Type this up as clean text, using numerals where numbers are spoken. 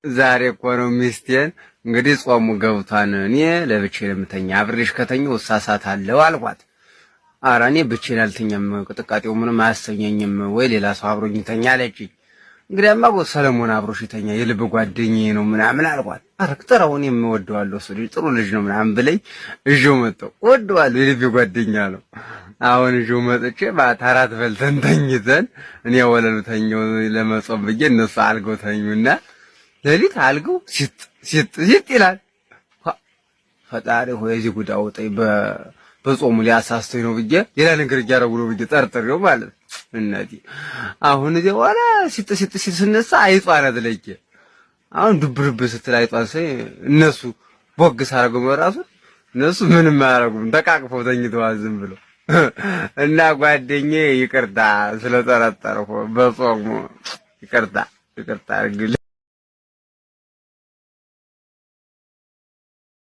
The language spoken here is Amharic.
ዛሬ እኮ ነው ሚስቴን እንግዲህ ጾሙ ገብቷን እኔ ለብቻዬ ለምተኛ አብሬሽ ከተኛሁ እሳሳታለሁ አልኳት። ኧረ እኔ ብቻዬን አልተኛም፣ ቅጥቃጤው ምንም አያሰኘኝም፣ ወይ ሌላ ሰው አብሮኝ ይተኛ አለችኝ። እንግዲያማ ሰለሞን አብሮሽ ይተኛ የልብ ጓደኛዬ ነው ምናምን አልኳት። ኧረ ጥራው፣ እኔም እወደዋለሁ እሱ ልጅ ጥሩ ልጅ ነው ምናምን ብለኝ እዤው መጣሁ። እወደዋለሁ፣ የልብ ጓደኛ ነው። አሁን እዤው መጥቼ ማታ እራት በልተን ተኝተን እኔ ወለሉ ተኛሁ ለመጾም ብዬ እነሱ አልገው ተኙና ሌሊት አልገው ሲጥ ሲጥ ሲጥ ይላል። ፈጣሪ ሆይ እዚህ ጉድ አውጣኝ፣ በጾሙ ሊያሳስተኝ ነው ብዬ ሌላ ነገር እያደረጉ ነው ብዬ ጠርጥሬው ማለት ነው። እናቴ አሁን እዚህ በኋላ ሲጥ ሲጥ ሲጥ ስነሳ አይጧ ናት ለኬ። አሁን ዱብ ዱብ ስትል አይጧን ሳይ እነሱ ቦግ ሳደርገው በራሱ እነሱ ምንም አያደርጉም፣ ተቃቅፈው ተኝተዋል ዝም ብሎ። እና ጓደኛዬ ይቅርታ ስለጠረጠርኩ በጾሙ ይቅርታ ይቅርታ አድርግልኝ።